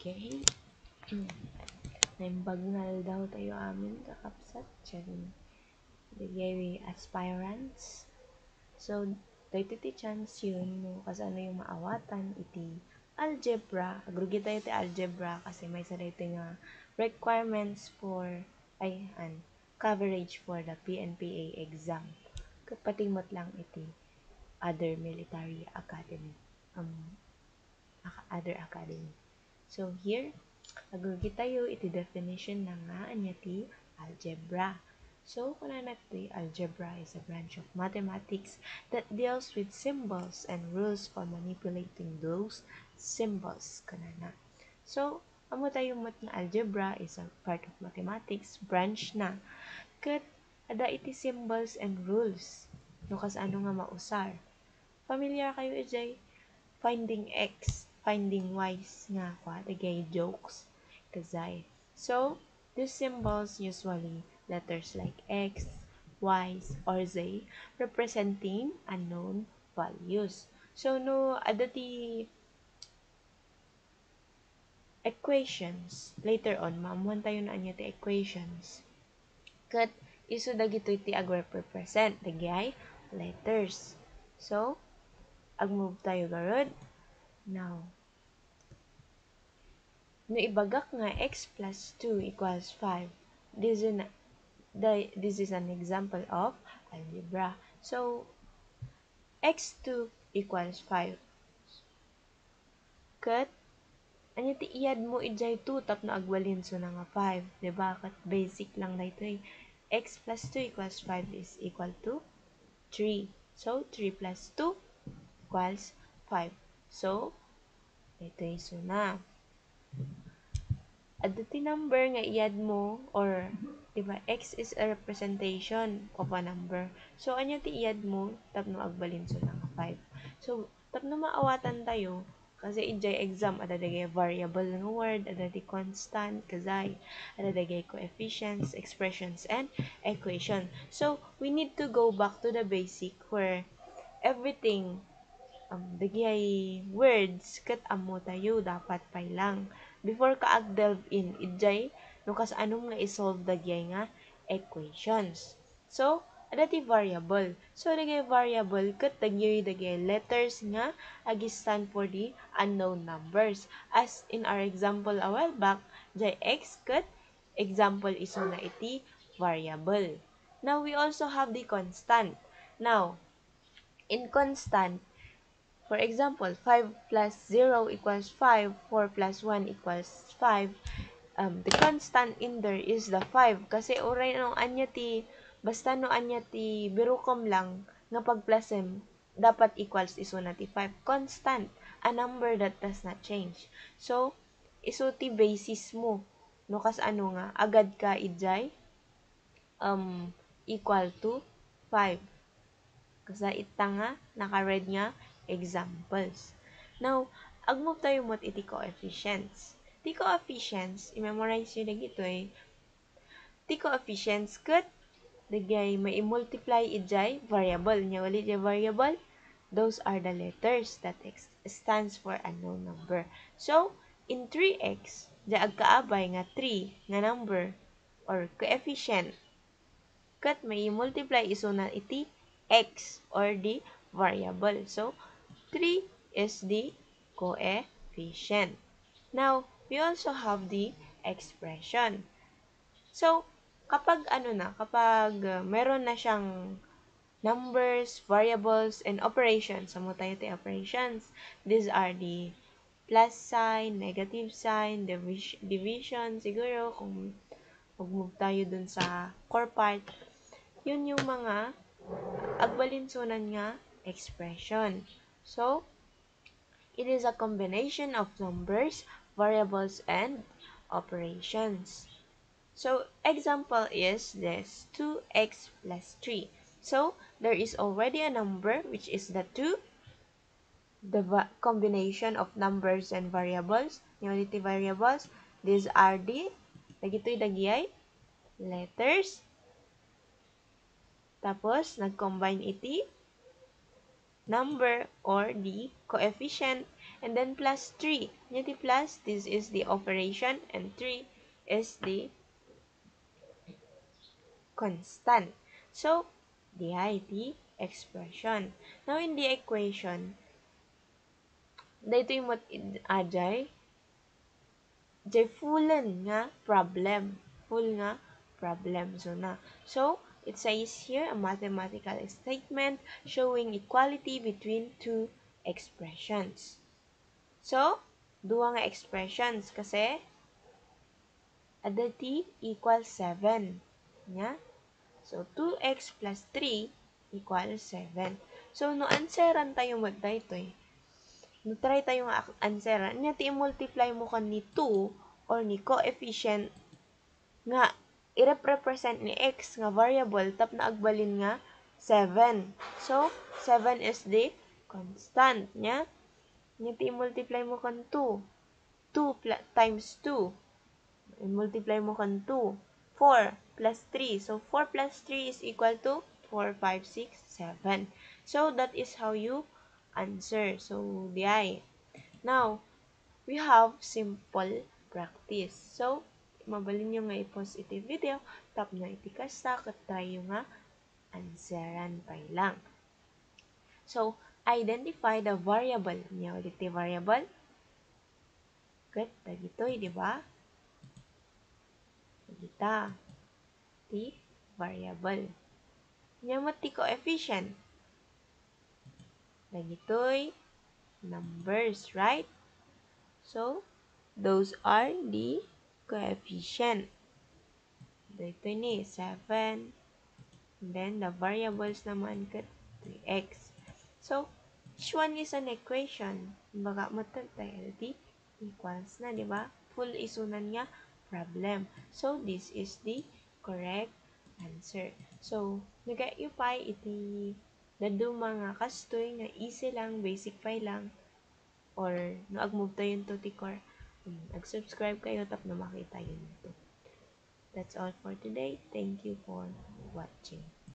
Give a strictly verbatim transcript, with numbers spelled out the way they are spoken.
Okay. Naimbag nga aldawtayo amin, kakabsat, ken dagiti aspirants. So, daytoy ti chance-yo no kasanoyo maawatan iti algebra. Agrugitayo ti algebra kasi maysa daytoy nga requirements for, ay, an, coverage for the P N P A exam. Ket pati met lang iti other military academy, um, ac-, other academy. So here, agrugitayo iti definition na nga ania ti algebra. So, kunana ti, algebra is a branch of mathematics that deals with symbols and rules for manipulating those symbols, kunana. So, ammotayo met nga algebra is a part of mathematics, branch na. Ket adda iti symbols and rules no kasano nga mausar. Familiar kayo idiay finding X, finding Y's nga kua, dagiti jokes, kasdiay. So, these symbols, usually letters like X, Y's, or Z, representing unknown values. So, no adda ti equations, later on, maammoantayo no ania ti equations. Ket isu dagitoy ti agrepresent dagiti letters. So, agmove tayo garud. Now, no ibagak nga x plus two equals five, this is an, the, this is an example of algebra. So, x two equals five. Ket, ania ti iyadmo idiay two tapno agbalin isuna nga five, di ba? Ket basic lang daytoy. X plus two equals five is equal to three. So, three plus two equals five. So, daytoy isuna. Adda ti number nga iyadmo, or, di ba, x is a representation of a number. So, ania ti iyadmo tapno agbalin isuna nga five? So, tapno maawatantayo, kasi idiay exam, adda dagiti variable nga word, adda ti constant, kasdiay, adda dagiti coefficients, expressions, and equation. So, we need to go back to the basic where everything, um, dagiti words ket ammotayo dapat pay lang before ka ag-delve in idiay no kasano nga i-solve dagiti nga equations. So, adda ti variable. So, dagiti variable ket dagiti dagiti letters nga ag-stand for the unknown numbers. As in our example a while back, diay x ket example isuna iti variable. Now, we also have the constant. Now, in constant, for example, five plus zero equals five, four plus one equals five. Um, the constant in there is the five. Kasi uray no ania ti, basta no ania ti birukom lang nga pagplasem, dapat equals isuna ti five. Constant, a number that does not change. So, isu ti basis mo no kasano nga agad ka idiay, um, equal to five. Kasdiay ita nga naka-red nga examples. Now, agmove tayo met iti coefficients. Ti coefficients, i-memorize yo dagitoy. Ti coefficients ket dagiti maimultiply idiay variable. Ania wali diay variable? Those are the letters that ex-, stands for unknown number. So, in three x, diay agkaabay nga three nga number or coefficient, ket maimultiply isuna iti x or the variable. So, three is the coefficient. Now, we also have the expression. So, kapag ano na, kapag, uh, meron na siyang numbers, variables, and operations, ammotayo ti operations. These are the plus sign, negative sign, divis-, division, siguro kung mag-move tayo dun sa core part, yun yung mga agbalinsunan nga expression. So, it is a combination of numbers, variables, and operations. So, example is this, two x plus three. So, there is already a number, which is the two. The va-, combination of numbers and variables. Ania wali ti variables, these are the, dagitoy dagiti letters. Tapos, nag-combine iti number or the coefficient, And then plus three. Nia ti plus, this is the operation, and three is the constant. So, diay ti expression. Now, in the equation, daytoy met id-, ajay, jay fullen nga problem. Full nga problem. So na. So, it says here, a mathematical statement showing equality between two expressions. So, dua nga expressions kasi adda ti equal seven. Nia? So, two x plus three equal seven. So, no answeran tayo met daytoy, no try tayo nga ak-, answeran, nia ti i-multiply mo ken ni two or ni coefficient nga i-represent ni x nga variable tapno agbalin nga seven. So, seven is the constant nia. Nia ti i-multiply mo ken two. Two pla-, times two. I-multiply mo ken two. Four plus three. So, four plus three is equal to four, five, six, seven. So, that is how you answer. So, diay. Now, we have simple practice. So, mabalinyo nga i-pause iti video tapno iti kasta, ket try yo nga answeran pay lang. So, identify the variable. Nia ulit ti variable. Ket dagitoy, di ba? Dagita ti variable. Nia met ti coefficient. Dagitoy numbers, right? So, those are the coefficient. Daytoy ni seven. And then, the variables naman ket three x. So, each one is an equation. Kumbaga, met ti equals na, di ba? Full isunan nga problem. So, this is the correct answer. So, naget yo pay iti dadduma nga kastoy nga easy lang, basic pay lang, or no agmove tayonto ti core, um, ag-subscribe kayo tapno makita yonto. That's all for today. Thank you for watching.